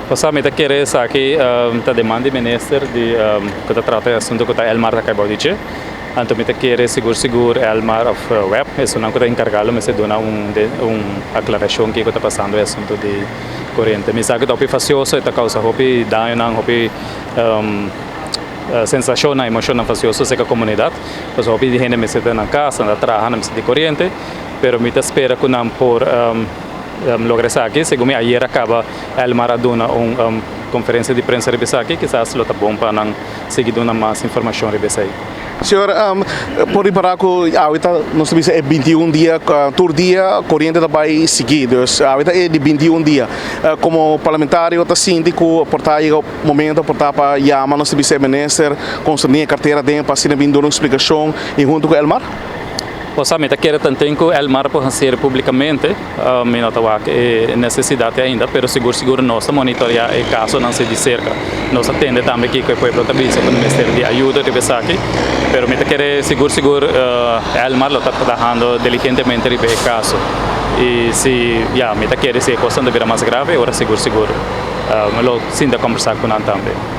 Pasobra mi ta kere esaki ta demanda di minister di ku ta trata e asuntu ku ta Elmar ta kai bou di dje. Anto mi ta kere sigur sigur Elmar of web esunnan ku ta enkargá lo mester duna un un aklarashon kiko ta pasando e asuntu di koriente. Mi sa ku ta hopi fasioso e ta kousa hopi dañonan hopi sensashonnan emoshonnan fasioso serka komunidat. Pasobra hopi di hende mester ta na kas nan ta traha nan mester di koriente pero mi ta spera ku nan por logra esaki. Segun mi ayer a kaba Elmar a duna un konferensia di prensa riba esaki, kisas lo ta bon pa nan sigui duna mas informashon riba esei. Señor, por ripará ku awe ta nos ta bisa e 21 dia, tur dia koriente ta bai sigui, dus awe ta e di 21 dia. Komo parlamentario ta sinti ku por ta yega momento por ta pa yama nos ta bisa e minister konserní e kartera aden pa asina bin duna un splikashon i huntu ku Elmar? Osea, mi ta kere tanten ku Elmar por hasier publikamente. Mi no ta wak e nesesidat ainda, pero sigur sigur nos ta monitoreá e kasonan si di serka. Nos ta tende tambe kiko e pueblo ta bisa ku mester di ayuda riba esaki, pero mi ta kere sigur sigur Elmar lo ta trahando diligentemente riba e kaso. I si ya mi ta kere si e kosnan ta bira mas grave, ora sigur sigur lo sinta kombersá ku nan tambe.